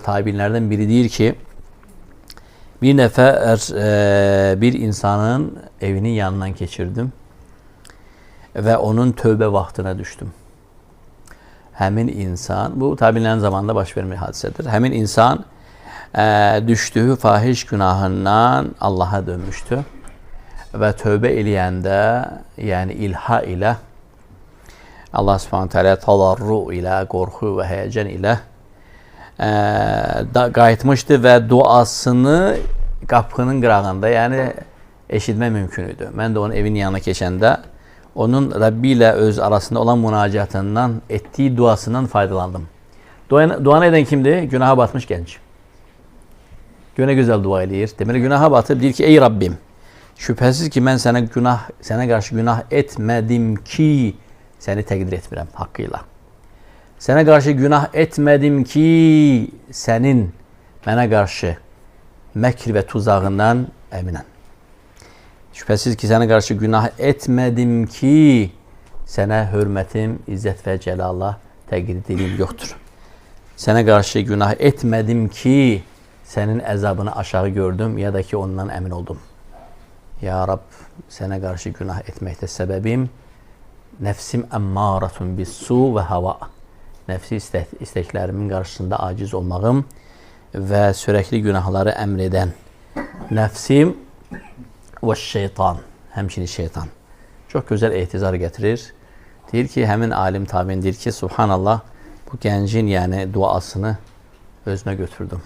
Tabinlərdən biri deyir ki, bir nəfər bir insanın evinin yanından keçirdim və onun tövbə vaxtına düşdüm. Həmin insan, bu tabinlərin zamanında baş vermiş hadisədir. Həmin insan düşdüyü fahiş günahından Allaha dönmüşdü və tövbə eləyəndə, yəni ilha ilə Allah Subhanahu taala tadarru ilə, qorxu və həyəcan ilə qayıtmışdı və duasını qapının qırağında, yəni eşitmək mümkün idi. Mən də onun evinin yanına keçəndə onun Rəbbi ilə öz arasında olan münacatından, etdiyi duasından faydalandım. Duanı edən kimdir? Günaha batmış gənc. Gör nə gözəl dua eləyir. Deməli günaha batıb deyir ki, ey Rabbim, şübhəsiz ki mən sənə qarşı günah etmədim ki, səni təqdir etmirəm haqqıyla. Sənə qarşı günah etmədim ki, sənin mənə qarşı məkr və tuzağından əminəm. Şübhəsiz ki, sənə qarşı günah etmədim ki, sənə hörmətim, izzət və cəlala təqdirim yoxdur. Sənə qarşı günah etmədim ki, sənin əzabını aşağı gördüm ya da ki, ondan əmin oldum. Ya Rab, sənə qarşı günah etməkdə səbəbim nəfsim əmmaratun bis-su və hava. Nəfsi istəklərimin qarşısında aciz olmağım və sürəkli günahları əmr edən nəfsim və şeytan, həmçinin şeytan. Çox gözəl etizar gətirir. Deyir ki, həmin alim tabin deyir ki, Subhanallah, bu gəncin yəni duasını özümə götürdüm.